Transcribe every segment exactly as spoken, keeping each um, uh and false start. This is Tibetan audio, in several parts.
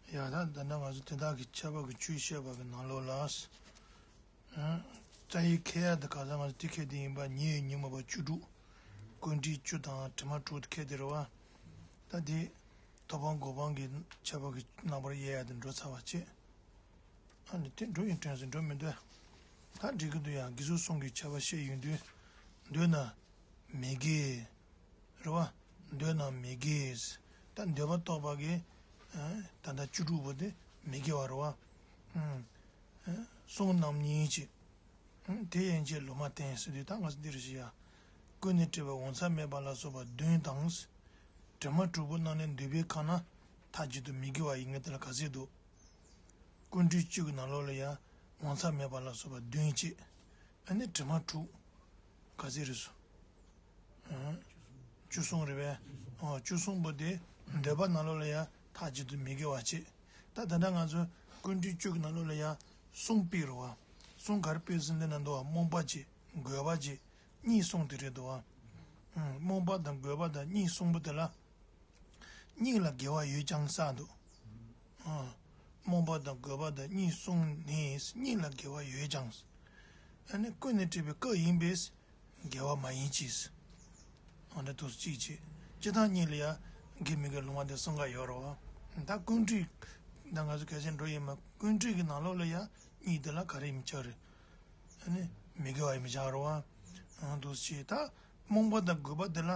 ཡ་ད་ད་ནང་ང་ཚོ་དེ་དག་གི་ཁྱད་པར་གྱི་ཆོས་བཤད་པ་གི་ནང་ལོགས་ལ། ཨ། རྩ་བའི་ཁྱད་ཡ་དེ་ག་ས་ང་ཚོ་དེ་ཁྱད་དེ་ཡིན་པ་ཉིད་ཡོད་ཉིད་མེད་པ་བཅུ་དྲུག་ཀུན་འདྲེས་བཅུ་དང་དྲི་མ་དྲུག་དེ་ཁྱད་དེ་རེད་བ། ད་དེ་ཐོབ་དཔང་འགོག་དཔང་གི་ཁྱད་པར་གྱི་རྣམ་པར་དབྱེ་ཡ་དེ་འགྲོ་ཚར་བ་བྱས། ཨ་ནི་དེ་འགྲོ་ཡིན་དྲན་སོང་འགྲོ་མི་འདོད། ད་འགྲིག་གི་འདུག་ཡ་དགེ་ཚུལ་གསུམ་གྱི་ཁྱད་པར་བཤད་ཡོང་དུས། འདོད་ན་མི་དགེ། རེད་བ། འདོད་ན་མི་དགེ། ད་འདོད་པ་རྟོགས་པ་གི། ཨ། ད་ལྟ་བཅུ་དྲུག་པོ་དེ་མི་དགེ་བ་རེད་བ། ཨ། གསུང་རྣམ་གཉིས་ཀྱི། ཨ། དེ་ཡན་ཆད་ལུང་མ་བསྟན་ཟེར་དུས་ད་ང་ཚོ་འདིར་ཞུ་ཡ། ཀུན་ནས་སྤྲས་པ་འོད་མཚམས་མེད་པ་ལ་སོགས་པ་བདུན་དང་། དྲི་མ་དྲུག་པོ་རྣམས་ནི་འདོད་པའི་ཁམས་ན་མཐའ་གཅིག་ཏུ་མི་དགེ་བ་ཡིན་ངེས་དེ་ལ་ག་ཚད་འདུག་ཀུན་འདྲེས་བཅུ་གི་ནང་ལོགས་ལ་ཡང་འོད་མཚམས་མེད་པ་ལ་སོགས་པ་བདུན་བཅས། ཨ་ནི་དྲི་མ་དྲུག་ག་ཚད་རེད་སོ། ཨ། བཅུ་གསུམ་རེད་པས། ཨ། བཅུ་གསུམ་པོ་དེ་འདོད་པ་ནང་ལོགས་ལ་ཡང་མཐའ་གཅིག་ཏུ་མི་དགེ་བ་བྱེད། ད་ད་ལྟ་ང་ཚོ་ཀུན་འདྲེས་བཅུ་གི་ནང་ལོགས་ལ་ཡང་གསུམ་སྤེལ་རེད་བ། གསུམ་ག་རེ་སྤེལ་ཟིན་དེ་ན་འདུག་བ། རྨོངས་པ་བཅས་རྒོད་པ་བཅས་གཉིས་གསུམ་དེ་རེད་འདུག་བ། ཨ། རྨོངས་པ་དང་རྒོད་པ་དང་གཉིས་གསུམ་པོ་དེ་ལ། གཉིས་ལ་དགེ་བ་ཡོད་ཀྱང་ཟེར་འདུག་ཨ། རྨོངས་པ་དང་རྒོད་པ་དང་གཉིས་གསུམ་ནི་གཉིས་ལ་དགེ་བ་ཡོད་ཀྱང་། ཨ་ནི་ཀུན་ནས་སྤྲས་པའི་སྐབས་ཡིན་པས་དགེ་བ་མ་ཡིན་གྱི། ཨ་འདྲ་དུ་གཅིག་བྱེད། སྤྱིར་བཏང་གཉིས་ལ་ཡང་དགེ་མི་དགེ་ལུང་བ་དེ་གསུམ་ཀ་ཡོད་རེད་བ། ད་ཀུན་འདྲེས། ད་ང་ཚོ་གལ་ཆེན་འགྲོ་ཡིན་མ་ཀུན་འདྲེས་ཀྱི་ནང་ལོགས་ལ་ཡང་གཉིས་དེ་ལ་ག་རེ་ཡིན་ཆགས་རེད། ཨ་ནི་མི་དགེ་བ་ཡིན་ཆགས་རེད་བ། ཨ་འདུ་བྱེད་ད་རྨོངས་པ་དང་རྒོད་པ་དེ་ལ།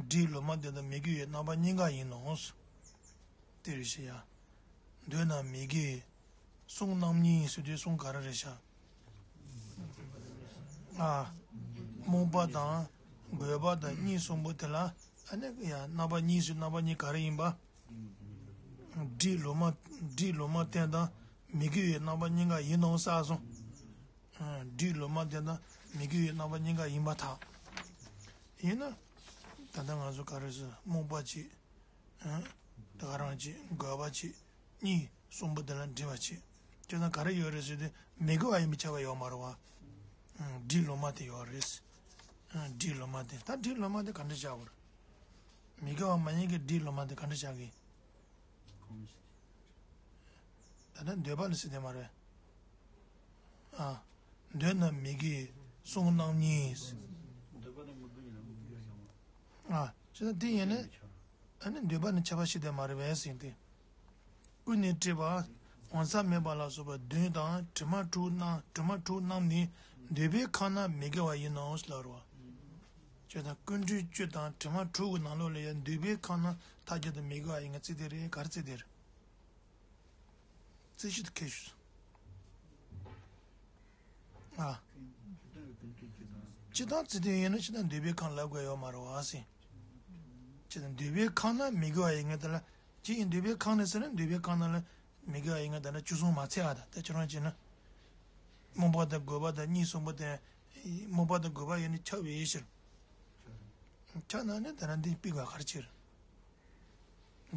སྒྲའི་ལུང་མ་དེ་དང་མི་དགེ་བའི་རྣམ་པ་གཉིས་ཀ་ཡིན་ནོ། དེ་རེད་ཤེས་ཡ། འདོད་ན་མི་དགེ། གསུང་རྣམ་གཉིས་ཟེར་དུས་གསུང་ག་རེ་རེད་ཤག་ཨ། རྨོངས་པ་དང་རྒོད་པ་དང་གཉིས་གསུམ་པོ་དེ་ལ་ཨ་ནི་ཡ་རྣམ་པ་གཉིས་ཟེར་རྣམ་པ་གཉིས་ག་རེ་ཡིན་པ། སྒྲའི་ལུང་མ་སྒྲའི་ལུང་མ་དེ་དང་མི་དགེ་བའི་རྣམ་པ་གཉིས་ཀ་ཡིན་ནོ་ཟེར་སོང་། ཨ། སྒྲའི་ལུང་མ་དེ་དང་མི་དགེ་བའི་རྣམ་པ་གཉིས་ཀ་ཡིན་པར་ཐལ། ཡིན་ན། ད་ལྟ་ང་ཚོ་ག་རེ་ཟེར་རྨོངས་པ་གཅིག་ཨ། ད་ག་རང་གཅིག་རྒོད་པ་གཅིག་གཉིས་གསུམ་པོ་དེ་ལ་འདྲེས་པ་གཅིག་ཁྱོད་ཚང་ག་རེ་ཡོད་རེད་ཟེར་དུས་མི་དགེ་བ་ཡིན་པའི་ཁྱབ་པ་ཡོད་མ་རེད་བ། ཨ། སྒྲའི་ལུང་མ་དེ་ཡོད་རེད། ཨ། སྒྲའི་ལུང་མ་དེ་ད་སྒྲའི་ལུང་མ་དེ་ག་འདྲ་བྱ་བར། མི་དགེ་བ་མ་ཡིན་གྱི་སྒྲའི་ལུང་མ་དེ་ག་འདྲ་བྱ་གི། ད་ལྟ་འདོད་པ་ལ་ཟེར་དེ་མ་རེད། ཨ། འདོད་ན་མི་དགེ་གསུང་རྣམ་གཉིས། འདོད་པ་དང་མི་དགེ་ཡིན་ན་མི་དགེ་ཡོང་། ཨ། ཅི་ད་དེ་ཡིན་ན། ཨ་ནི་འདོད་པ་ནི་ཁྱབ་པ་ཞིག་དེ་མ་རེད་པས་ཟེར་ཏེ། ཀུན་ནས་སྤྲས་པ། འོད་མཚམས་མེད་པ་ལ་སོགས་པ་བདུན་དང་དྲི་མ་དྲུག་རྣམས་དྲི་མ་དྲུག་རྣམས་ནི་འདོད་པའི་ཁམས་ན་མི་དགེ་བ་ཡིན་ནོ་ལབ་རོ། ཅེས་དང་ཀུན་འདྲེས་བཅུ་དང་དྲི་མ་དྲུག་གི་ནང་ལོགས་ལ་ཡང་འདོད་པའི་ཁམས་ན་མཐའ་གཅིག་ཏུ་མི་དགེ་བ་ཡིན་ང་ཚིག་དེ་རེད་ག་རེ་ཚིག་དེ་རེད། རྩིས་གཞི་དུ་ཁེལ་ཞུས། ཨ། སྤྱི་དང་རྩིས་དོན་ཡིན་ན་སྤྱི་དང་འདོད་པའི་ཁམས་ལབ་དགོས་ཡོད་མ་རེད་བ་ཟེར། སྤྱི་དང་འདོད་པའི་ཁམས་ན་མི་དགེ་བ་ཡིན་ངེས་དེ་ལ། སྤྱི་ཡིན་འདོད་པའི་ཁམས་ན་ཟེར་ན་འདོད་པའི་ཁམས་ན་ལ་མི་དགེ་བ་ཡིན་ངེས་དེ་ལ་བཅུ་གསུམ་མ་ཚད་ཨ་ད་ལྟ་ཁྱོད་རང་བྱས་ན། རྨོངས་པ་དང་རྒོད་པ་དང་གཉིས་གསུམ་པོ་དེ། རྨོངས་པ་དང་རྒོད་པ་ཡོད་ནི་ཁྱབ་པའི་ཕྱིར། ཁྱབ་ན་ནི་དེ་ན་འདི་པི་ག་གར་ཕྱིར།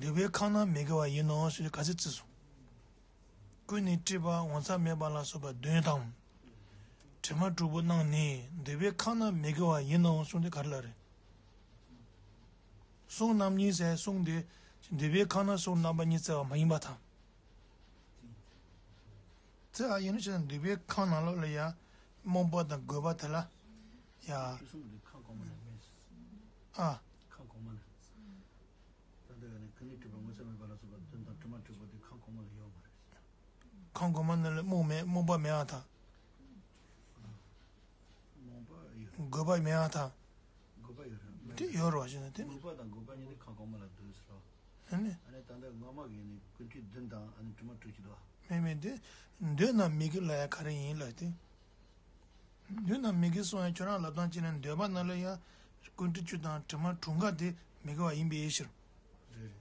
འདོད་པའི་ཁམས་ན་མི་དགེ་བ་ཡིན་ནོ་ཞེས་ག་ཚོད་བརྩིས་སོང་། ཀུན་ནས་སྤྲས་པ་འོད་མཚམས་མེད་པ་ལ་སོགས་པ་བདུན་དང་། དྲི་མ་དྲུག་པོ་རྣམས་ནི་འདོད་པའི་ཁམས་ན་མི་དགེ་བ་ཡིན་ནོ་གསུངས་ཏེ་ག་རེ་ལ་རེད། གསུང་རྣམ་གཉིས་ཟེར་གསུང་དེ་འདོད་པའི་ཁམས་ན་གསུང་རྣམ་པ་གཉིས་བརྩི་བ་མ་ཡིན་པར་ཐལ། དེ་ཨ་ཡིན་ན་ཅི་ན་འདོད་པའི་ཁམས་ནང་ལོགས་ལ་ཡང་རྨོངས་པ་དང་རྒོད་པ་དེ་ལ་ཡ། ཆོས་གསུམ་དེ་ཁམས་གོང་མ་ལ་མེད། ཨ། ཁམས་གོང་མ་ལ། ད་ལྟ་ཡང་ནི་ཀུན་ནས་སྤྲས་པ་འོད་མཚམས་མེད་པ་ལ་སོགས་པ་བདུན་དང་དྲི་མ་དྲུག་པོ་དེ་ཁམས་གོང་མ་ལ་ཡོད་མ་རེད། ཁམས་གོང་མ་ནང་ལ་རྨོངས་མེད་རྨོངས་པ་མེད་ཨ་ཐ། རྨོངས་པ་ཡོད། རྒོད་པ་མེད་ཨ་ཐ། རྒོད་པ་ཡོད་རེད། དེ་ཡོད་རེད་བ་ཞེ་ན་དེ་ནི། རྨོངས་པ་དང་རྒོད་པ་གཉིས་དེ་ཁམས་གོང་མ་ལ་འདུས་སོ། ཨ་ནི། ཨ་ནི་ད་ལྟ་སྔ་མ་གི་ནི་ཀུན་འདྲེས་བདུན་དང་ཨ་ནི་དྲི་མ་དྲུག་ཅིག་འདུག་བ། མེད་མེད་དེ། འདོད་ན་མི་དགེ་ལ་ཡ་ག་རེ་ཡིན་ལབ་དེ། འདོད་ན་མི་དགེ་གསུང་ཡ་ཁྱོད་རང་ལབ་སྟངས་ཅི་ན་འདོད་པ་ནང་ལ་ཡ། ཀུན་འདྲེས་བཅུ་དང་དྲི་མ་དྲུག་འགའ་དེ་མི་དགེ་བ་ཡིན་པའི་ཕྱིར། རེད་རེད།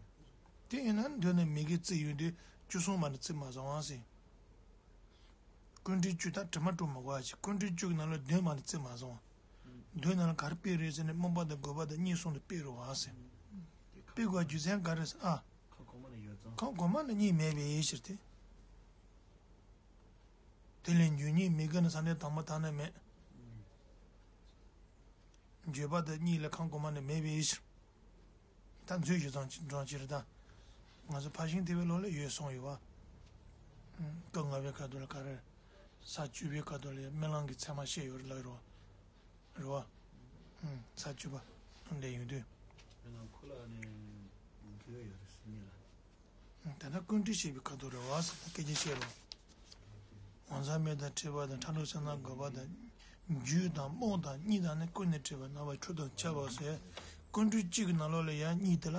དེ་ཡིན་ན་འདོད་ན་མི་དགེ་རྩིས་ཡོད་དུས་བཅུ་གསུམ་མ་ནི་རྩིས་མ་བཟང་བ་ཟེར། ཀུན་འདྲེས་བཅུ་དང་དྲི་མ་དྲུག་མ་གོ་བ་ཞིག་ཀུན་འདྲེས་བཅུ་གི་ནང་ལ་བདུན་མ་ནི་རྩིས་མ་བཟང་བ། བདུན་ནང་ལ་ག་རེ་དཔེ་རེད་ཟེར་ན་རྨོངས་པ་དང་རྒོད་པ་དང་གཉིས་གསུམ་དུ་དཔེ་རུ་བ་ཟེར། དཔེ་དགོས་རྒྱུ་མཚན་ག་རེ་ཟེར་ཨ། ཁམས་གོང་མ་ལ་ཡོད་ཙང་། ཁམས་གོང་མ་ལ་གཉིས་མེད་པའི་ཕྱིར་ཏེ། དེ་ལས་འབྱུང་གཉིས་མི་དགེ་ནི་ས་ནས་དང་པོ་མཐའ་ན་མེད། འགྱོད་པ་དང་གཉིས་ལ་ཁམས་གོང་མ་ནི་མེད་པའི་ཕྱིར། ད་མཛོད་ཞུ་ཙང་ཅི་འགྲོ་ཅི་རེད་ད། ང་ཚོ་ཕར་ཕྱིན་ཐེག་པའི་ལུགས་ལ་ཡོད་གསུངས་ཡོད་པ། སྐབས་ལྔ་པའི་ཁ་ཐུག་ལ་ག་རེ། ས་བཅུ་པའི་ཁ་ཐུག་ལ་ཡང་རྨི་ལམ་གྱི་མཚན་མ་བཤད་ཡོད་རེད་ལབ་རོ། རེད་བ། ས་བཅུ་པ་ལས་ཡོང་དུས། རྨི་ལམ་ཁོ་ལ་ནི་འགྱུར་ཡོད་རེད་ཟེར་ཉིད་ལ། དེ་ལྟར་ཀུན་འདུས་བྱས་པའི་ཁ་ཐུག་རེད་བ་ཟེར་ན་སྐད་ཆ་བཤད་རོགས། ངོ་མཚར་རྨད་དང་འཁྲིལ་བ་དང་ཕྲ་གྲུ་གསལ་སྣང་རྒོད་པ་དང་། རྒྱུ་དང་རྨོངས་དང་གཉིད་དང་ནི་ཀུན་ནས་འཁྲིལ་བ་རྣམ་པ་འཁྲུལ་དང་ཆགས་པ་ཟེར། ཀུན་འདུས་གཅིག་གི་ནང་ལོགས་ལ་ཡང་གཉིས་དེ་ལ་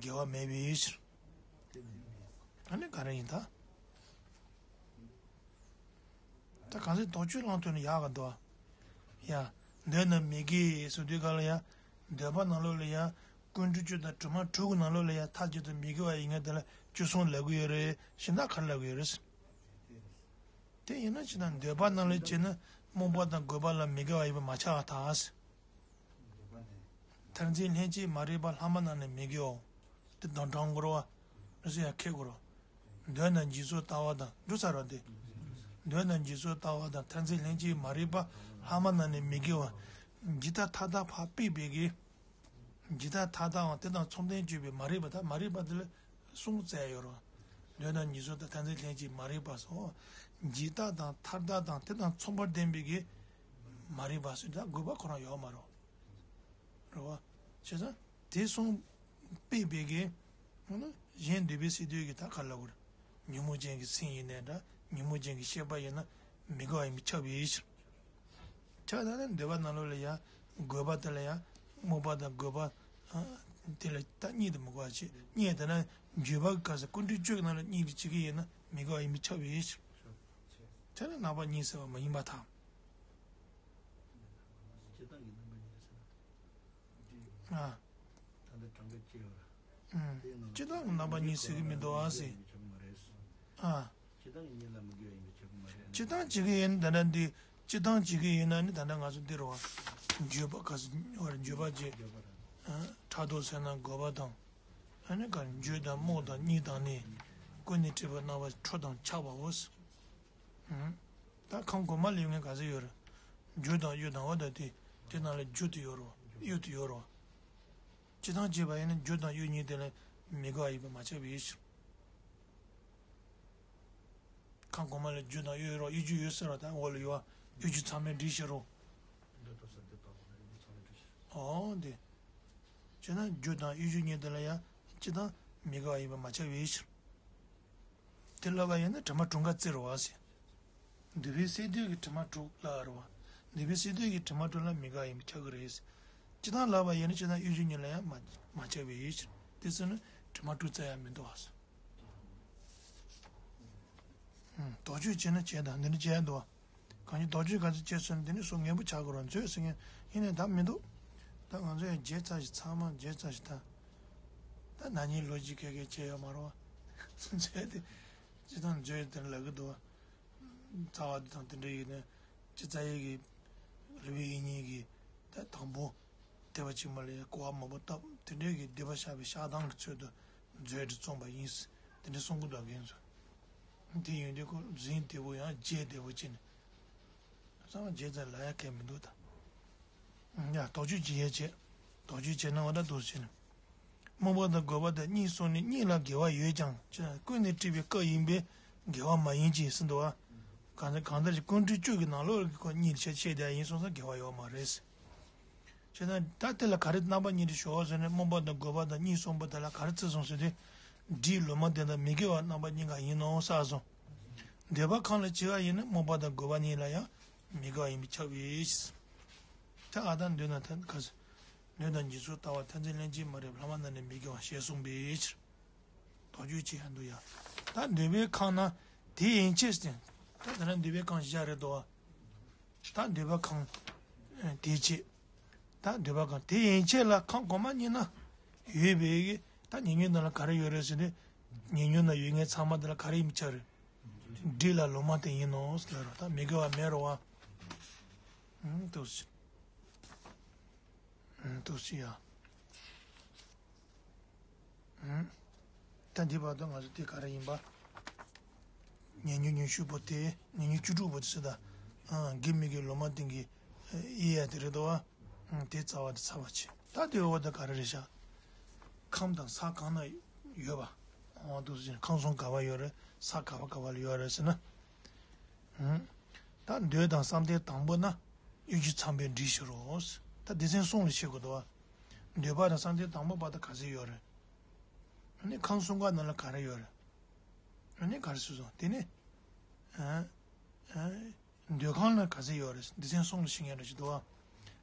འགལ་བ་མེད་པའི་ཕྱིར། ཨ་ནི་ག་རེ་ཡིན་ད། ད་གང་ཟེར་དོགས་གཅོད་བླང་ཐུབ་ན་ཡག་ག་འདུག་ཨ། ཡ། འདོད་ན་མི་དགེ་ཟེར་དུས་ག་ལ་ཡ། འདོད་པ་ནང་ལོགས་ལ་ཡ། ཀུན་འདུས་གཅིག་དང་དྲི་མ་དྲུག་གི་ནང་ལོགས་ལ་ཡ་མཐའ་གཅིག་ཏུ་མི་དགེ་བ་ཡིན་ངེས་དེ་ལ་བཅུ་གསུམ་ལབ་གི་ཡོད་རེད་གཞན་དག་ག་རེ་ལབ་གི་ཡོད་རེད། དེ་ཡིན་ན་ཅི་དང་འདོད་པ་ནང་ལ་བྱས་ན་རྨོངས་པ་དང་རྒོད་པ་ལ་མི་དགེ་བ་ཡིན་པ་མ་ཆགས་པ་དང་། མཐར་འཛིན་ལྷན་སྐྱེས་མ་རིག་པ་ལྷག་མ་རྣམས་ནི་མི་དགེའོ། དེ་དང་དྲང་དགོས་རོ། རེས་ཡ་ཁེ་དགོས་རོ། འདོད་ན་འཇིག་ཚོགས་ལྟ་བ་དང་འགྲོ་ཚར་བ་དེ། འདོད་ན་འཇིག་ཚོགས་ལྟ་བ་དང་མཐར་འཛིན་ལྷན་སྐྱེས་མ་རིག་པ་ལྷག་མ་རྣམས་ནི་མི་དགེའོ། འཇིག་ལྟ་མཐའ་དག་ཕར་ཕུད་པའི་གི། འཇིག་ལྟ་མཐའ་དག་དང་དེ་དང་མཚུངས་ལྡན་གྱུར་པའི་མ་རིག་པ་དང་མ་རིག་པ་དེ་ལ་གསུམ་བཙལ་ཡོད་རོ། འདོད་ན་འཇིག་ཚོགས་དང་མཐར་འཛིན་ལྷན་སྐྱེས་མ་རིག་པ་སོགས། འཇིག་ལྟ་དང་མཐའ་དག་དང་དེ་དང་མཚུངས་པར་ལྡན་པའི་གི། མ་རིག་པ་སོགས་ད་རྒོད་པ་ཁོ་རང་ཡོད་མ་རོ། རེད་བ། བྱས་ཙང་། དེ་གསུམ་ཕུད་པའི་གི། གཞན་འདོད་པའི་སེམས་འདོད་ཀྱི་ད་ག་ལ་བར། ཉོན་མོངས་ཅན་གྱི་སེམས་ཡིན་ནའི་འདྲ། ཉོན་མོངས་ཅན་གྱི་ཤེས་པ་ཡིན་ན་མི་དགེ་བ་ཡིན་པས་ཁྱབ་པའི་ཕྱིར། ཁྱབ་ན་ནི་འདོད་པ་ནང་ལོགས་ལ་ཡང་རྒོད་པ་དེ་ལ་ཡང་རྨོངས་པ་དང་རྒོད་པ། དེ་ལ་ད་གཉིས་དུ་མི་དགོས་པ་བྱེད་གཉིས་དེ་ན་འགྱོད་པ་ག་ས་ཀུན་འདུས་གཅིག་གི་ནང་ལ་གཉིས་ཀྱི་གཅིག་གི་ཡིན་ན་མི་དགེ་བ་ཡིན་པས་ཁྱབ་པའི་ཕྱིར། དེ་ལ་རྣམ་པ་གཉིས་ཟེར་བ་མ་ཡིན་པར་ཐལ། སྤྱིར་བཏང་གི་རྣམ་པ་གཉིས་ཟེར་ན། ཨ། ད་ལྟ་གྲངས་ཀ་སྐྱེ་བ། ཨུམ། དེའི་ནང་ལ་སྤྱིར་བཏང་གི་རྣམ་པ་གཉིས་ཟེར་གི་མི་འདུག་ཨ་ཟེར། ཨ། སྤྱིར་བཏང་གི་གཉིས་ལ་མི་དགེ་བ་ཡིན་པས་ཁྱབ་ཀྱི་མ་རེད། སྤྱིར་བཏང་བྱེད་ཀྱི་ཡིན་ད་ལྟ་འདི་སྤྱིར་བཏང་བྱེད་ཀྱི་ཡིན་ན་ནི་ད་ལྟ་ང་ཚོ་འདི་རུ་བ། འགྱོད་པ་ག་ས་བར་འགྱོད་པ་བྱེད། ཨ། ཕྲག་དོག་ཟེར་ན་རྒོད་པ་དང་། ཨ་ནི་ག་རེ་འགྱོད་དང་རྨོངས་དང་གཉིད་དང་ནི། ཀུན་ནས་འཁྲིལ་བ་རྣམ་པ་འཁྲུལ་དང་ཆགས་པའོ། ད་ཁམས་གོང་མ་ལས་ངན་ག་ཚོད་ཡོད་རེད། རྒྱུ་དང་གཡོ་དང་འོ་ད་དེ་དེ་ནང་ལ་རྒྱུ་དེ་ཡོད་རོ། གཡོ་དེ་ཡོད་རོ། སྤྱིར་བཏང་བྱས་པ་ཡིན་ན་རྒྱུ་དང་གཡོ་གཉིས་དེ་ལ་མི་དགེ་བ་ཡིན་པས་མ་ཁྱབ་པའི་ཕྱིར། ཁམས་གོང་མ་ལ་རྒྱུ་དང་གཡོ་ཡོད་རོ། གཡོ་རྒྱུ་ཡོད་ཟེར་རོ། ད་འོ་ལ་ཡོད་བ། གཡོ་རྒྱུ་ཚང་མས་འདྲིས་ཤེས་རོ། འོ་དེ། བྱས་ན་རྒྱུ་དང་གཡོ་རྒྱུ་གཉིས་དེ་ལ་ཡང་སྤྱིར་བཏང་མི་དགེ་བ་ཡིན་པས་མ་ཁྱབ་པའི་ཕྱིར། དེ་ལབ་པ་ཡིན་ན་དྲི་མ་དྲུག་ཀ་བརྩི་རུང་བ་ཟེར། འདོད་པའི་སེམས་འདོད་ཀྱི་དྲི་མ་དྲུག་ལབ་རུང་བ། འདོད་པའི་སེམས་འདོད་ཀྱི་དྲི་མ་དྲུག་ལ་མི་དགའ་ཡིན་པས་ཁྱབ་ཀྱི་རེད། ཅི་ལྟར་ལབ་པ་ཡིན་ན་ཅི་ལྟར་གཡོ་སྒྱུ་གཉིས་ལ་ཡང་མ་མ་ཁྱབ་པའི་ཕྱིར། དེ་ཚོ་ནི་དྲི་མ་དྲུག་བཙལ་ཡ་མི་འདུག་བ། ཨུམ། དོགས་གཅོད་བྱས་ན་བྱས་དང་འདི་ནི་བྱས་འདུག་བ། གང་ཅི་དོགས་གཅོད་ག་ཚོད་བྱས་སོང་ན་དེ་ནི་སུ་ངན་པོ་ཆགས་དགོས་རུང་མཛོད་ཟེར་མཁན་ཡིན་ནའི་ད་མི་འདུག་ད་ང་ཚོ་ཡང་བརྗེད་ཚར་ཞིག་ཚང་མ་བརྗེད་ཚར་ཞིག་ད། ད་ན་ནིང་ལོ་གཅིག་ཁ་ཁ་བྱས་ཡོད་མ་རེད་བ། མཛོད་དེ། སྤྱིར་བཏང་མཛོད་དེར་ལབ་གི་འདུག་བ། རྩ་བ་དེ་དང་དེ་འདྲ་ཡིན་ན། སྤྱི་རྩ་ཡི་གི་རིག་པའི་དབྱིངས་ཉིད་ཀྱི་ད་དང་པོ་དེ་བ་ཅིག་མ་ལ་ཡ་གོ་བ་མང་པོ་བཏབ་དེ་འདྲའི་གི་སྡིག་པ་བཤགས་པའི་བཤགས་སྟངས་ཀྱི་ཚུལ་དུ་མཛོད་དེ་རྩོམ་པ་ཡིན། དེ་འདྲ་གསུང་གི་འདུག་རྒན་ཚོས། དེ་ཡིན་དུས་ཁོ་འཛིན་བདེ་པོ་ཡང་བརྗེད་བདེ་པོ་བྱས་ནས་གསང་བ་བརྗེད་ཚར་ལ་ཡ་གལ་མི་འདུག་ད། ཡ་དོགས་གཅོད་ཅི་ཡས་བྱེད། དོགས་གཅོད་བྱས་ན་འོ་ད་འདུག་ཟེར་ན། རྨོངས་པ་དང་རྒོད་པ་དང་གཉིད་སོང་ནས་གཉིད་ལ་དགེ་བ་ཡོད་ཀྱང་ཅི་ན་ཀུན་ནས་འཁྲིལ་བའི་སྐབས་ཡིན་པས་དགེ་བ་མ་ཡིན་གྱི་ཟེར་འདུག་བ། གང་ལྟར་གང་ལྟར་གྱི་ཀུན་འཁྲུལ་བཅུ་གི་ནང་ལོགས་ཀྱི་ཁོ་གཉིད་ཆད་ཆད་བསྡད་ཡིན་སོང་ཙང་དགེ་བ་ཡོད་མ་རེད། བྱས་ན་ད་དེ་ལ་ག་རེ་རྣམ་པ་གཉིས་ཏེ་ཞོག་ཟེར་ནས་རྨོངས་པ་དང་རྒོད་པ་དང་གཉིད་སོང་པ་དེ་ལ་ག་རེ་བརྩི་སོང་ཟེར་ཏེ། སྒྲིབ་ལུང་མ་བསྟན་དང་མི་དགེ་བ་རྣམ་པ་གཉིས་ཀ་ཡིན་ནོ་བསགས་སོང་། འདོད་པ་གང་ལ་བྱེད་པ་ཡིན་ན་རྨོངས་པ་དང་རྒོད་པ་གཉིས་ལ་ཡང་མི་དགེ་བ་ཡིན་པས་ཁྱབ་པའི་ཕྱིར། ད་ཨ་ད་འདོད་ན་ཐ་ག་ས། འདོད་དང་འཇིག་ཚོགས་ལྟ་བ་མཐར་འཛིན་ལྷན་སྐྱེས་མ་རིག་པ་ལྷག་མ་རྣམས་ནི་མི་དགེ་བ་ཞེས་གསུངས་པའི་ཕྱིར། དོགས་གཅོད་ཅི་ཡང་འདུག་ཡ། ད་འདོད་པའི་ཁམས་ན་དེ་ཡན་ཆད་ཟེར། ད་ད་ལྟ་འདོད་པའི་ཁམས་བཞག་རེད་དོ། ད་འདོད་པ་ཁམས་དེ་བྱེད། ད་འདོད་པ་ཁམས་དེ་ཡན་ཆད་ལ་ཁམས་གོང་མ་གཉིས་ན་ཡོད་པའི་གི་ད་ཉེ་ཉོན་དང་ལ་ག་རེ་ཡོད་རེད་ཟེར་ཏེ། ཉེ་ཉོན་ན་ཡོད་མཁན་ཚང་མ་དེ་ལ་ག་རེ་ཡིན་པ་ཆགས་རེད། སྒྲིབ་ལ་ལུང་མ་བསྟན་ཡིན་ནོ་ཟེར་རོ། ད་མི་དགེ་བ་མེད་རོ་བ། ཨུམ་འདུག་སེ། ཨུམ་འདུག་སེ་ཡ། ཨུམ། ད་འདི་བར་དུ་ང་ཚོ་དེ་ག་རེ་ཡིན་པ། ཉེ་ཉོན་ཉི་ཤུ་པོ་དེ་ཉེ་ཉོན་བཅུ་དྲུག་པོ་དེ་ཟེར་ད། ཨ་དགེ་མི་དགེ་ལུང་མ་བསྟན་གྱི་དབྱེ་ཡ་དེ་རེད་དོ་བ། ཨུམ་དེ་རྩ་བ་དེ་ཚར་བ་བྱེད། ད་དེ་འོ་ད་ག་རེ་རེད་ཤག་ཁམས་དང་ས་གང་ན་ ཡོད་པ། འོ་འདུག་སེ་ཁམས་གསུམ་ག་བ་ཡོད་རེད། ས་ག་བ་ག་བ་ལ་ཡོད་རེད་ཟེར་ན། ཧུམ། ད་འདོད་དང་བསམ་གཏན་དང་པོ་ན། གཡོ་སྒྱུ་ཚངས་པས་འདྲིས་ཤོར་རོ། ད་སྡེ་ཚན་གསུམ་ལ་ཕྱེ་དགོས་འདུག་བ། འདོད་པ་དང་བསམ་གཏན་དང་པོ་བར་དུ་ག་ཚོད་ཡོད་རེད། ཨ་ནི་ཁམས་གསུམ་ཀ་ནང་ལ་ག་རེ་ཡོད་རེད། ཨ་ནི་ག་རེ་ཟེར་སོང་དེ་ནི། ཨ། ཨ། འདོད་ཁམས་ལ་ག་ཚོད་ཡོད་རེད། སྡེ་ཚན་གསུམ་ལ་ཕྱེ་མཁན་རེད་ཅེས་འདུག་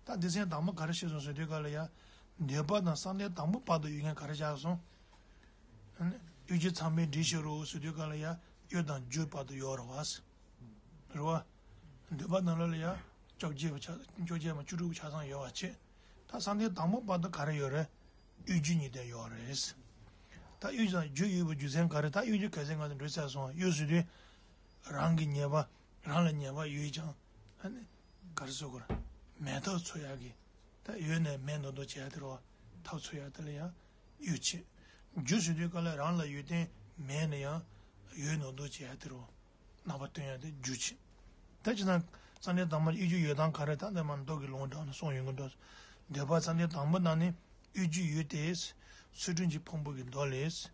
བ། ད་སྡེ་ཚན་དང་པོ་ག་རེ་བཤད་སོང་ཟེར་དུས་ག་ལ་ཡ། འདོད་པ་དང་བསམ་གཏན་དང་པོ་བར་དུ་ཡོད་མཁན་ག་རེ་བཞག་སོང་། ཨ་ནི་གཡོ་སྒྱུ་ཚངས་པས་འདྲིས་ཤོར་རོ་ཟེར་དུས་ག་ལ་ཡ། གཡོ་དང་སྒྱུ་བར་དུ་ཡོད་རེད་བ། རེད་བ། འདོད་པ་ནང་ལོགས་ལ་ཡ། བཅོ་བརྒྱད་པ་ཆ་བཅོ་བརྒྱད་མ་བཅུ་དྲུག་པ་ཆ་ཚང་ཡོད་པ་བྱེད། ད་བསམ་གཏན་དང་པོ་བར་དུ་ག་རེ་ཡོད་རེད། གཡོ་སྒྱུ་གཉིས་ལྡན་ཡོད་རེད། ད་གཡོ་དང་སྒྱུ་ཡོད་པའི་རྒྱུ་མཚན་ག་རེ། ད་གཡོ་སྒྱུ་གལ་སྲིད་ང་ཚོ་འགྲོ་ཚར་སོང་། གཡོ་ཟེར་དུས། རང་གི་ཉེས་པ། རང་ལ་ཉེས་པ་ཡོད་ཀྱང་། ཨ་ནི། ག་རེ་ཟེར་དགོས་རེད། མེད་ཐབས་འཚོལ་ཡག་གི། ད་ཡོད་ནས་མེད་ནོར་འདུག་བྱེད་ཡག་དེ་རེད་བ། ཐབས་འཚོལ་ཡག་དེ་ལ་ཡང་གཡོ་བྱེད། སྒྱུ་ཟེར་དུས་ག་ལ་རང་ལ་ཡོད་དོན་མེད་ན་ཡང་ཡོད་ནོར་འདུག་བྱེད་ཡག་དེ་རེད་བ། རྣམ་པ་སྟོན་ཡག་དེ་སྒྱུ་བྱེད། ད་ཅི་ན་བསམ་གཏན་དང་པོ་གཡོ་སྒྱུ་ཡོད་སྟངས་ག་རེ། ད་འདི་མ་མདོ་གི་ལུང་དྲངས་ནས་གསུངས་ཡོང་གི་འདུག་འདོད་པ་བསམ་གཏན་དང་པོ་ན་ནི་གཡོ་སྒྱུ་ཡོད་དེ། ཚུལ་ཁྲིམས་ཀྱི་ཕུང་པོ་གི་མདོ་ལས།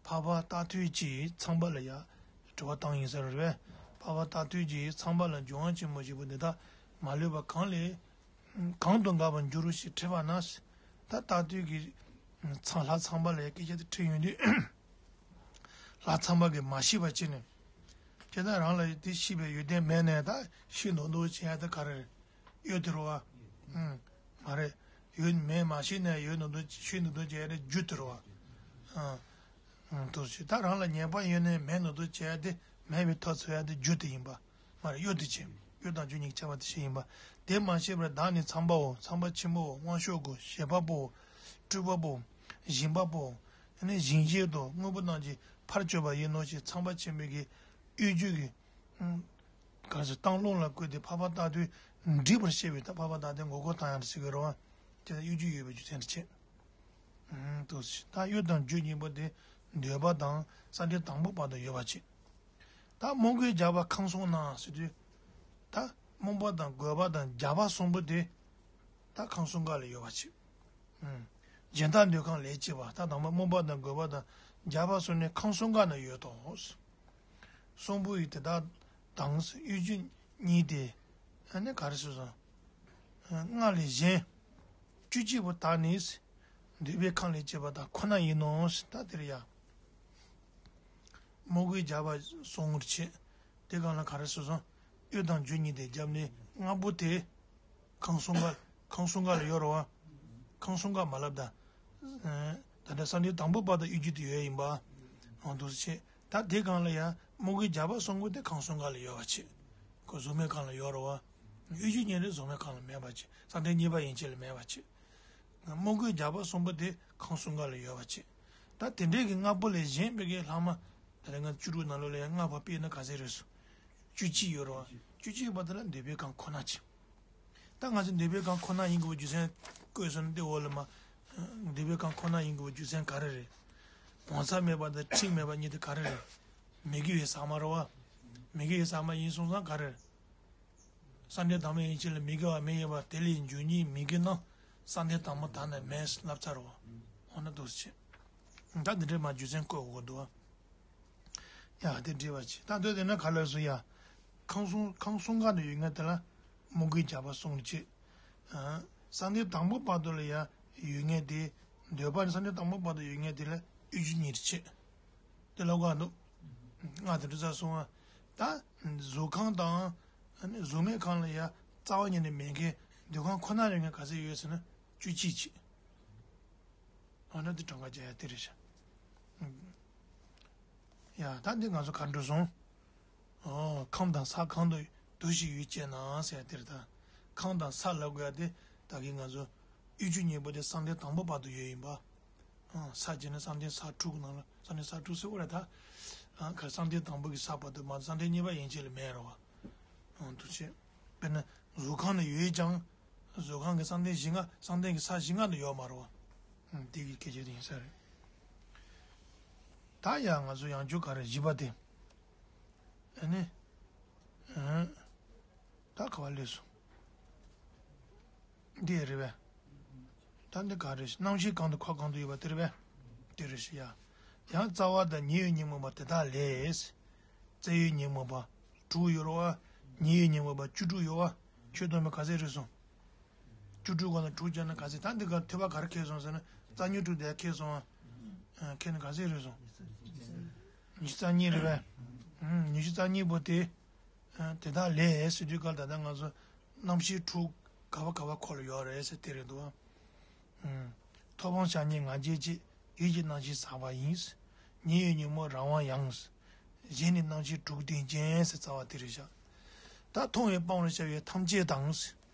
འཕགས་པ་རྟག་ཏུ་གིས་ཚངས་པ་ལ་ཡ། དྲི་བ་བཏང་ཡིན་ས་རེད་པས། འཕགས་པ་རྟག་ཏུ་གིས་ཚངས་པ་ལ་འབྱུང་བ་ཆེན་པོ་བཞི་པོ་འདི་དག་མ་ལུས་པ་གང་ལས། གང་དུ་འགག་པར་འགྱུར་རོ་ཞེས་དྲིས་པ་ན། ད་རྟག་ཏུ་གིས། ཚངས་ལྷ་ཚངས་པ་ལ་ཡ་སྐད་ཆ་དེ་དྲིས་ཡོང་དུས། ལྷ་ཚངས་པ་གིས་མ་ཤེས་པ་བྱས་ནས། ཁྱེད་ད་རང་ལ་དེ་ཤེས་པའི་ཡོན་ཏན་མེད་ནས་ད་ཤེས་མདོག་མདོག་བྱེད་ཡ་དེ་ག་རེ་རེད། གཡོ་དེ་རེད་བ། ཨུམ། མ་རེད། ཡོད་མེད་མ་ཤེས་ནས་ཡོད་མདོག་མདོག་ཤེས་མདོག་མདོག་བྱེད་ཡ་དེ་སྒྱུ་དེ་རེད་བ། ཨ། ཨུམ། དེ་བྱས་ད་རང་ལ་ཉེས་པ་ཡོད་ནས་མེད་མདོག་མདོག་བྱེད་ཡ་དེ་མེད་པའི་ཐབས་འཚོལ་ཡ་དེ་སྒྱུ་དེ་ཡིན་པ། མ་རེད། གཡོ་དེ་བྱས། གཡོ་དང་སྒྱུ་གཉིས་ཁྱད་པར་དེ་བྱས་ཡིན་པ། དེ་མ་ཤེས་པར་བདག་ནི་ཚངས་པའོ། ཚངས་པ་ཆེན་པོའོ། དབང་ཕྱུག་གོ། བཞད་པ་པོའོ། སྤྲུལ་པ་པོའོ། སྦྱིན་པ་པོའོ། ཨ་ནི་སྦྱིན་བྱེད་དོ། དངོས་པོ་རྣམས་ཀྱི་ཕར་གཅོད་པ་ཡིན་ནོ་ཞེས་ཚངས་པ་ཆེན་པོའི་གི་གཡོ་སྒྱུ་གི། ཨུམ། ག་ཟེར། བཏང་ལུང་ལ་བཀོད་དེ་འཕགས་པ་རྟག་ཏུ་འདྲིས་པར་བཤད་པས། ད་འཕགས་པ་རྟག་ཏུ་མགོ་སྐོར་བཏང་ཡང་ཟེར་གི་རེད་བ། དེ་ལ་གཡོ་སྒྱུ་ཡོད་པའི་རྒྱུ་མཚན་དེ་བྱས། ཨུམ། དེ་བྱས་ད་གཡོ་དང་སྒྱུ་གཉིས་པོ་དེ་འདོད་པ་དང་བསམ་གཏན་དང་པོ་བར་དུ་ཡོད་པ་བྱས། ད་རྨོངས་པའི་རྒྱགས་པ་ཁམས་གསུམ་ན་ཟེར་དུས། ད་རྨོངས་པ་དང་རྒོད་པ་དང་རྒྱགས་པ་གསུམ་པོ་དེ། ད་ཁམས་གསུམ་ཀ་ལ་ཡོད་པ་བྱས། ཨུམ། སྦྱིན་བདག་འདོད་ཁམས་ལས་སྐྱེས་པ། ད་དང་པོ་རྨོངས་པ་དང་རྒོད་པ་དང་རྒྱགས་པ་གསུམ་ནི་ཁམས་གསུམ་ཀ་ན་ཡོད་དོ། གསུམ་པོ་ཡི་དེ་དག་དང་གཡོ་སྒྱུ་གཉིས་ཏེ། ཨ་ནི་ག་རེ་ཟེར་སོང་། ལྔ་ལས་གཞན། བཅུ་གཅིག་པོ་དག་ནི། འདོད་པའི་ཁམས་ལས་སྐྱེས་པ་དག་ཁོ་ན་ཡིན་ནོ། ད་དེ་རེད་ཡ། རྨོངས་པའི་རྒྱགས་པ་གསུམ་པོ་བྱས། དེ་གང་ལ་ག་རེ་ཟེར་སོང་། གཡོ་དང་སྒྱུ་གཉིས་ཏེ་རྒྱབ་ནས་ལྔ་པོ་དེ། ཁམས་གསུམ་ཀ། ཁམས་གསུམ་ཀ་ལ་ཡོད་རེད་བ། ཁམས་གསུམ་ཀ་མ་ལབ་ད། ད་ལྟ་བསམ་གཏན་དང་པོ་བར་དུ་གཡོ་སྒྱུ་དེ་ཡོད་ཡིན་པ། འོ་འདུག་སེ་བྱས། ད་དེ་གང་ལ་ཡང་རྨོངས་པའི་རྒྱགས་པ་གསུམ་པོ་དེ་ཁམས་གསུམ་ཀ་ལ་ཡོད་པ་བྱས། ཁོ་གཟུགས་མེད་ཁམས་ལ་ཡོད་རེད་བ། གཡོ་སྒྱུ་གཉིས་ཏེ་གཟུགས་མེད་ཁམས་ལ་མེད་པ་བྱས། བསམ་གཏན་གཉིས་པ་ཡན་ཆད་ལ་མེད་པ་བྱས། རྨོངས་པའི་རྒྱགས་པ་གསུམ་པོ་དེ་ཁམས་གསུམ་ཀ་ལ་ཡོད་པ་བྱས། ད་དེ་འདྲའི་གི་ལྔ་པོ་ལས་གཞན་པའི་གི་ལྷག་མ། ད་ལྟ་ང་བཅུ་དྲུག་ནང་ལོགས་ལ་ཡང་ལྔ་པ་དཔེར་ན་ག་ཚད་རེད་སོང་། བཅུ་གཅིག་ཡོད་རེད་བ། བཅུ་གཅིག་པ་དེ་ལ་འདོད་པའི་ཁམས་ཁོ་ན་བྱས། ད་ང་ཚོ་འདོད་པའི་ཁམས་ཁོ་ན་ཡིན་དགོས་པའི་རྒྱུ་མཚན་བཀོད་སོང་ན། དེ་འོག་ལ་མ། འདོད་པའི་ཁམས་ཁོ་ན་ཡིན་དགོས་པའི་རྒྱུ་མཚན་ག་རེ་རེད། ངོ་ཚ་མེད་པ་དང་ཁྲེལ་མེད་པ་གཉིས་དེ་ག་རེ་རེད། མི་དགེ་བའི་ཟ་མ་རེད་བ། མི་དགེ་བའི་ཟ་མ་ཡིན་སོང་ཙང་ག་རེ་རེད། བསམ་གཏན་དང་པོ་ཡན་ཆད་ལ་མི་དགེ་བ་མི་དགེ་བ་དེ་ལས་འབྱུང་གཉིས་མི་དགེ་རྣམས་བསམ་གཏན་དང་པོ་དག་ན་མེད་ལབ་ཚར་བ། འོ་ན་འདུག་སེ་བྱས། ད་འདི་འདྲའི་མ་རྒྱུ་མཚན་བཀོད་དགོས་འདུག་བ། ཡ་དེ་འདྲི་བ་བྱེད། ད་འདོད་དེ་ན་ག་ལ་སུ་ཡ། ཁམས་གསུམ་ཁམས་གསུམ་ཀ་ནས་ཡོད་མཁན་དེ་ལ་རྨོངས་པའི་རྒྱགས་པ་གསུམ་བྱེད། བསམ་གཏན་དང་པོ་བར་དུ་ལ་ཡ་ཡོད་མཁན་དེ། འདོད་པ་ནི་བསམ་གཏན་དང་པོ་བར་དུ་ཡོད་མཁན་དེ་ལ་གཡོ་སྒྱུ་གཉིས་བྱེད། དེ་ལ་གོ་འདུག་ང་དེ་འདྲ་ཚ་སོང་བ། ད་གཟུགས་ཁམས་དང་། གཟུགས་མེད་ཁམས་ལ་ཡ་རྩ་བ་ཉིད་ནས་མེད་མཁན་འདོད་ཁམས་ཁོ་ན་ཡོད་མཁན་ག་ཚད་ཡོད་ཟེར་ན་བཅུ་གཅིག་བྱེད། འོ་ན་འདི་གྲངས་ཀ་རྒྱག་ཡ་དེ་རེད་ཤག་ཡ་ད་འདི་ང་ཚོ་ག་འགྲོ་སོང་། ཨོ་ཁམས་དང་ས་གང་དུ་དུ་ཞིག་ཡོད་ཅེ་ན་ཟེར་ཡ་དེ་རེད་ད། ཁམས་དང་ས་ལབ་དགོས་ཡ་དེ་ད་གིན་ང་ཚོ་གཡོ་སྒྱུ་གཉིས་པོ་དེ་བསམ་གཏན་དང་པོ་བར་དུ་ཡོད་ཡིན་པ། ཨང་ས་བྱས་ན་བསམ་གཏན་ས་དྲུག་ནང་ལ་བསམ་གཏན་ས་དྲུག་ཟེར་བ་རེད་ད། ཨང་ག་བསམ་གཏན་དང་པོ་གི་ས་བར་དུ་མ་བསམ་གཏན་གཉིས་པ་ཡན་ཆད་ལ་མེད་རེད་བ། ཨང་དུ་བྱས། དཔེར་ན་གཟུགས་ཁམས་ལ་ཡོད་ཀྱང་། གཟུགས་ཁམས་ཀྱི་བསམ་གཏན་གཞི་ལྔ་བསམ་གཏན་གྱི་ས་གཞི་ལྔ་ལ་ཡོད་མ་རེད་བ། ཨང་དེ་གི་སྐད་ཆ་དེ་ཡིན་ས་རེད། ད་ཡང་ང་ཚོ་ཡང་བསྐྱར་ག་རེ་བཞི་པ་དེ། ཨ་ནི། ཨང་། ད་ག་བ་སླེབས་སོང་། འདི་རེད་པས། ད་འདི་ག་རེ་རྣམ་ཤེས་གང་དུ་འཁོར་གང་དུ་ཡོད་པ་དེ་རེད་པས། དེ་རེད་ཤི་ཡ། ཡང་རྩ་བ་དང་ཉེ་བའི་ཉོན་མོངས་པ་དེ་དག་ལས། རྩ་བའི་ཉོན་མོངས་པ་དྲུག་ཡོད་རེད་བ། ཉེ་བའི་ཉོན་མོངས་པ་བཅུ་དྲུག་ཡོད་བ། ཁྱོད་སྟོན་པས་ག་ཚད་རེད་གསུངས། བཅུ་དྲུག་ག་ན་དྲུག་བརྒྱབ་ན་ག་ཚད། ད་འདི་ག་ཐོས་པ་ག་རེ་ཁེལ་སོང་ཟེར་ན། རྩ་ཉོན་དྲུག་དེ་ཁེལ་སོང་བ། ཁེལ་ན་ག་ཚད་རེད་གསུངས། ཉི་ཤུ་རྩ་གཉིས་རེད་བས། ཉི་ཤུ་རྩ་གཉིས་པོ་དེ། དེ་དག་ལས་ཟེར་དུས་ག་ལ་ད་ལྟ་ང་ཚོ་རྣམ་ཤེས་དྲུག་ག་བ་ག་བ་འཁོར་ཡོད་རེད་ཟེར་དེ་རེད་འདུག་བ། ཐོབ་དབང་ཤ་ཉེ་ང་རྒྱལ་བཅས་ཡིད་ཀྱི་སྣང་ཤས་ཟག་པ་ཡིན། ཉེ་བའི་ཉོན་མོངས་རང་དབང་ཡང་། གཞན་ནི་རྣམ་ཤེས་དྲུག་ལྡན་ཅན་ཟེར་རྩ་བ་དེ་རེད་བཞག་ད་མཐོང་བའི་སྤང་བར་བྱ་བའི་ཐམས་ཅད་དང་།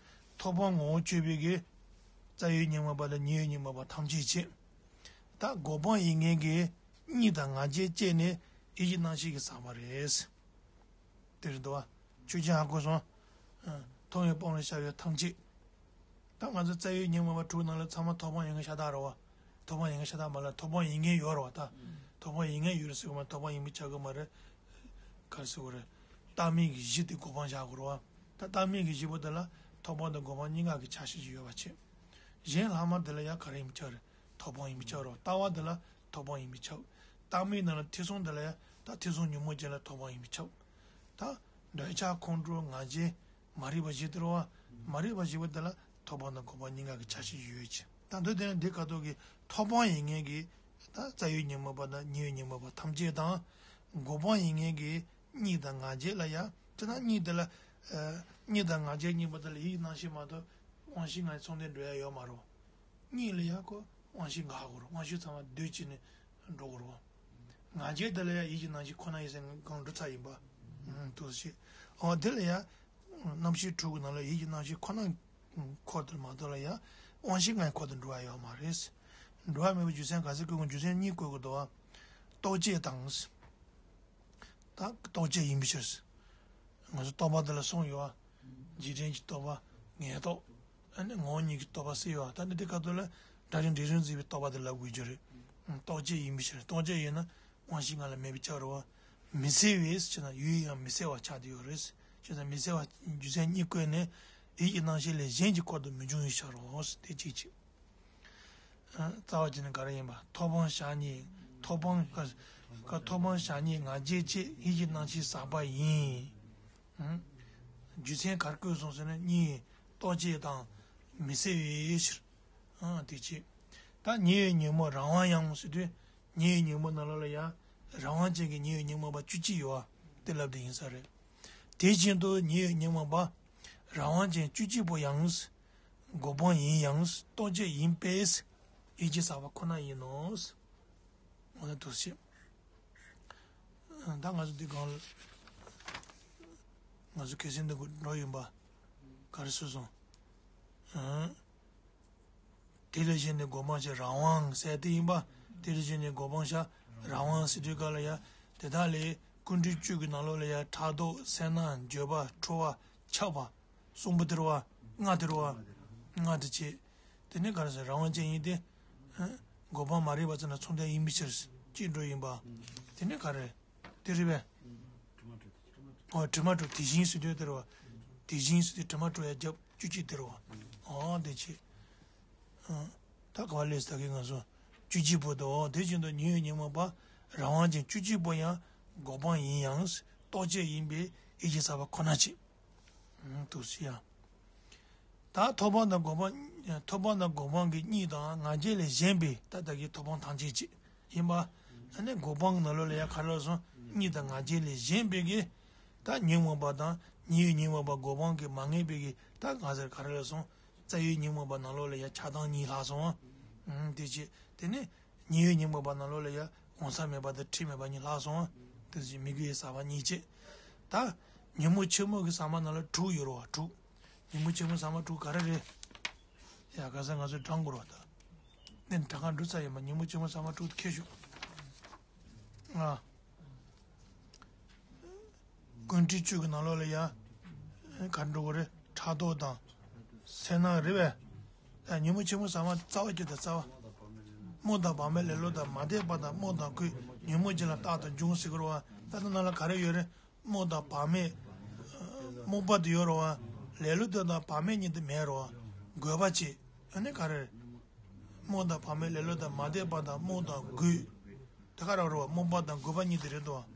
ཐོབ་དབང་ངོ་བོ་སྤྱོད་པའི་གི། རྩ་བའི་ཉོན་མོངས་པ་དང་ཉེ་བའི་ཉོན་མོངས་པ་ཐམས་ཅད་བྱེད། ད་གོ་འཕང་ཡིན་མཁན་གྱི་གཉིད་དང་ང་རྒྱལ་བཅས་ནི་ཡིད་ཀྱི་སྣང་ཤས་ཀྱིས་ཟག་པ་རེད། དེ་རེད་འདུག་བ། ཆོས་ཅན་ཧ་གོ་སོང་། མཐོང་བའི་སྤང་བར་བྱ་བའི་ཐམས་ཅད། ད་ང་ཚོ་རྩ་བའི་ཉོན་མོངས་པ་དྲུག་ནང་ལ་ཚང་མ་ཐོབ་དབང་ཡིན་མཁན་ཤ་སྟག་རེད་བ། ཐོབ་དབང་ཡིན་མཁན་ཤ་སྟག་མ་ལ་ཐོབ་དབང་ཡིན་མཁན་ཡོད་རེད་བ་ད། ཐོབ་དབང་ཡིན་མཁན་ཡོད་རེད་ཟེར་གི་མ་ཐོབ་དབང་ཡིན་པ་ཆགས་གི་མ་རེད། ག་རེ་ཟེར་དགོས་རེད། བརྟགས་མིན་གྱི་གཞི་དེ་གོ་འཕང་བཞག་དགོས་རེད་བ། ད་བརྟགས་མིན་གྱི་གཞི་པོ་དེ་ལ་ཐོབ་དབང་དང་གོ་འཕང་གཉིས་ཀ་གི་ཆ་ཤས་ཅིག་ཡོད་པ་བྱེད། གཞན་ལྷག་མ་དེ་ལ་ཡང་ག་རེ་ཡིན་པ་ཆགས་རེད། ཐོབ་དབང་ཡིན་པ་ཆགས་རོ། ལྟ་བ་འདི་ལ་ཐོབ་དབང་ཡིན་པ་ཆགས། བརྟགས་མིན་ནང་ལ་ཐེ་ཚོམ་འདི་ལ་ཡང་ད་ཐེ་ཚོམ་ཉོན་མོངས་ཅན་ལ་ཐོབ་དབང་ཡིན་པ་ཆགས། ད་འདོད་ཆགས་ཁོང་ཁྲོ་ང་རྒྱལ་མ་རིག་པ་བཞི་དེ་རོ་བ། མ་རིག་པ་བཞི་པོ་འདི་ལ་ཐོབ་དབང་དང་གོ་འཕང་གཉིས་ཀ་གི་ཆ་ཤས་ཡོད་ཅེས། ད་འདོད་དེ་ནི་འདི་ཁ་ཐོག་གི་ཐོབ་དབང་ཡིན་མཁན་གྱི་ད་རྩ་བའི་ཉོན་མོངས་པ་དང་ཉེ་བའི་ཉོན་མོངས་པ་ཐམས་ཅད་དང་། གོ་འཕང་ཡིན་མཁན་གྱི་གཉིད་དང་ང་རྒྱལ་ལ་ཡང་དེ་ན་གཉིད་དེ་ལ། གཉིད་དང་ང་རྒྱལ་གཉིས་པོ་དེ་ལ་ཡིད་སྣང་ཤས་མ་གཏོགས་དབང་ཤེས་ལྔ་ཡི་ཚོགས་ལྡན་འགྲོ་ཡ་ཡོད་མ་རེད། གཉིད་ལ་ཡང་ཁོ་དབང་ཤེས་འགག་དགོས་རེད། དབང་ཤེས་ཚང་མ་སྡུད་བྱས་ནས་འགྲོ་དགོས་རེད། ང་རྒྱལ་དེ་ལ་ཡང་ཡིད་ཀྱི་སྣང་ཤས་ཁོ་ན་ཡིན་ཟེར་གང་འགྲོ་ཚར་ཡིན་པ། འདུག་ཞེས། འོ་དེ་ལ་ཡང་རྣམ་ཤེས་དྲུག་གི་ནང་ལ་ཡིད་ཀྱི་སྣང་ཤས་ཁོ་ན་འཁོར་དུ་མ་གཏོགས་ལ་ཡང་དབང་ཤེས་ལྔ་ཡི་འཁོར་དུ་འགྲོ་བ་ཡོད་མ་རེད། འགྲོ་བ་མེད་པའི་རྒྱུ་མཚན་ག་ཚད་བཀོད་དགོས། རྒྱུ་མཚན་གཉིས་བཀོད་དགོས་འདུག་བ། རྟོག་བཅས་དང་། ད་རྟོག་བཅས་ཡིན་པའི་ཕྱིར། ང་ཚོ་རྟོག་པ་འདི་ལ་གསུམ་ཡོད་བ། འཇིག་རྟེན་གྱི་རྟོག་པ། ངན་རྟོག་ཨ་ནི་ངོ་བོ་ཉིད་ཀྱི་རྟོག་པ་ཟེར་ཡོད་བ། ད་ནི་དེ་སྐབས་དུ་ལ་སྒྲ་རིག་འབྲས་གསུམ་འཛིན་པའི་རྟོག་པ་དེ་ལབ་དགོས་རྒྱུ་རེད། རྟོག་བཅས་ཡིན་པའི་ཕྱིར། རྟོག་བཅས་ཡིན་ན་དབང་ཤེས་ལྔ་ལ་མེད་པའི་ཆ་རེད་བ། མི་སེལ་བས་ཟེར་ན་ཡུལ་ཡང་མི་སེལ་བ་ཆགས་བསྡད་ཡོད་རེད། བྱས་ཙང་མི་སེལ་བ་རྒྱུ་མཚན་གཉིས་བཀོད་ནས་ཡིད་ཀྱི་སྣང་ཤས་ལས་གཞན་གྱི་འཁོར་དུ་མི་འབྱུང་བའི་ཕྱིར་རོ། དེ་གཅིག་བྱས། རྩ་བ་ཅན་ནི་ག་རེ་ཡིན་པ། ཐོབ་དབང་ཤ་ཉེ། ཐོབ་དབང་། ཐོབ་དབང་ཤ་ཉེ་ང་རྒྱལ་བཅས་ཡིད་ཀྱི་སྣང་ཤས་ཟག་པ་ཡིན། རྒྱུ་མཚན་ག་རེ་བཀོད་སོང་ཟེར་ན་གཉིས། རྟོག་བཅས་དང་མི་སེལ་བའི་ཕྱིར། དེ་བྱས། ད་ཉེ་བའི་ཉོན་མོངས་རང་དབང་ཡང་ཟེར་དུས་ཉེ་བའི་ཉོན་མོངས་ནང་ལོགས་ལ་ཡང་རང་དབང་ཅན་གྱི་ཉེ་བའི་ཉོན་མོངས་པ་བཅུ་གཅིག་ཡོད་བ་དེ་ལབ་དེ་ཡིན་ས་རེད། དེ་བཞིན་དུ་ཉེ་བའི་ཉོན་མོངས་པ་རང་དབང་ཅན་བཅུ་གཅིག་པོ་ཡང་། གོ་འཕང་ཡིན་ཡང་རྟོག་བཅས་ཡིན་པས་ཡིད་ཀྱིས་བསགས་པ་ཁོ་ན་ཡིན་ནོ། འོ་ན་འདུག་ཟེར། ད་ང་ཚོ་འདི་སྒང་ལ་ང་ཚོ་གལ་སྲིད་འདི་འགྲོ་ཡིན་པ་ག་རེ་སུ་སོང་། དེ་ལས་གཞན་ནི་གོ་འཕང་ཤ་རང་དབང་ཟེར་དེ་ཡིན་པ། དེ་ལས་གཞན་ནི་གོ་འཕང་ཤ་རང་དབང་ཟེར་དུས་ག་ལ་ཡ། དེ་དག་ལས་ཀུན་འདུས་བཅུ་གི་ནང་ལོགས་ལ་ཡ་ཕྲག་དོག་སེར་སྣ་འགྱོད་པ་ཁྲོ་བ་ཆགས་པ། གསུམ་པོ་དེ་རུ་བ། ལྔ་དེ་རུ་བ། ལྔ་དེ་བྱས། དེ་ནས་ག་རེ་ཟེར་རང་དབང་ཅན་ཡིན་ཏེ། གོ་འཕང་མ་རིག་པ་ཙམ་ལ་ཚོགས་ལྡན་ཡིན་པའི་ཕྱིར། ཅེས་འགྲོ་ཡིན་པ། དེ་ནས་ག་རེ། དེ་རེད་པས། ཨོ་དྲི་མ་དྲུག་དེ་བཞིན་ཟེར་དུས་དེ་རུ་བ། དེ་བཞིན་ཟེར་དུས་དྲི་མ་དྲུག་ཡ་རྒྱབ་བཅུ་གཅིག་དེ་རུ་བ། ཨོ་དེ་བྱས། ད་ག་བ་ལས་ད་གིན་ང་ཚོ་བཅུ་གཅིག་པོ་དོ། དེ་བཞིན་དུ་ཉེ་བའི་ཉོན་མོངས་པ་རང་དབང་ཅན་བཅུ་གཅིག་པོ་ཡང་གོ་འཕང་ཡིན་ཡང་རྟོག་བཅས་ཡིན་པས་ཡིད་ཀྱིས་བསགས་པ་ཁོ་ན་བྱེད། འདུག་ཟེར་ཡང་། ད་ཐོབ་དབང་དང་གོ་འཕང་། ཐོབ་དབང་དང་གོ་འཕང་གི་གཉིད་དང་ང་རྒྱལ་ལས་གཞན་པའི་ད་ལྟ་གི་ཐོབ་དབང་ཐམས་ཅད་ཅིག་ཡིན་པ། ཨ་ནི་གོ་འཕང་གི་ནང་ལོགས་ལ་ཡང་ག་རེ་ལབ་སོང་། གཉིད་དང་ང་རྒྱལ་ལས་གཞན་པའི་གི་ད་ཉོན་མོངས་པ་དང་ཉེ་བའི་ཉོན་མོངས་པ་གོ་འཕང་གི་མ་ངེས་པའི་གི་ད་ག་ཟེར་ག་རེ་ལབ་སོང་། རྩ་བའི་ཉོན་མོངས་པ་ནང་ལོགས་ལ་ཡང་ཆགས་སྡང་གཉིས་ལྷག་སོང་། ཨང་། དེ་བྱས་དེ་ནས་ཉེ་བའི་ཉོན་མོངས་པ་ནང་ལོགས་ལ་ཡང་འོང་ས་མེད་པ་དང་འཁྲིས་མེད་པ་གཉིས་ལྷག་སོང་། དེ་བཞིན་མི་དགེ་བའི་ཟག་པ་གཉིས་བྱས། ད་ཉོན་མོངས་ཆེན་མོ་གི་ཟ་མ་ནང་ལ་དྲུག་ཡོད་རེད་བ། དྲུག་ཉོན་མོངས་ཆེན་མོ་ཟ་མ་དྲུག་ག་རེ་རེད། ཡ་ག་ས་ང་ཚོས་བགྲང་དགོས་རེད་བ། ད་ནས་དྲ་ཁ་འགྲོ་ཚར་ཡོད་མ། ཉོན་མོངས་ཆེན་མོ་ཟ་མ་དྲུག་ཁྱེར་ཤོག་ཨ། ཀུན་འདུས་བཅུ་གི་ནང་ལོགས་ལ་ཡ། ག་འགྲོ་གི་རེད། ཕྲག་དོག་དང་། སེར་སྣ་རེད་པས། ད་ཉོན་མོངས་ཆེན་མོ་ཟ་མ་རྩ་བ་གཅིག་དང་རྩ་བ། རྨོངས་དང་བག་མེད་ལེ་ལོ་དང་མ་དད་པ་དང་རྨོངས་དང་རྒོད་ཉོན་མོངས་ཅན་ལ་རྟག་ཏུ་འབྱུང་ཟེར་གི་རེད་བ། ད་ལྟ་ནང་ལ་ག་རེ་ཡོད་རེད། རྨོངས་དང་བག་མེད། རྨོངས་པ་དེ་ཡོད་རེད་བ། ལེ་ལོ་དེ་དང་བག་མེད་གཉིས་དེ་མེད་རེད་བ། རྒོད་པ་བྱེད། ཨ་ནི་ག་རེ་རེད། རྨོངས་དང་བག་མེད་ལེ་ལོ་དང་མ་དད་པ་དང་རྨོངས་དང་རྒོད། ད་ག་རང་རེད་བ། སྨོན་པ་དང་དགོས་པ་གཉིས་དེ་རེད་དོ།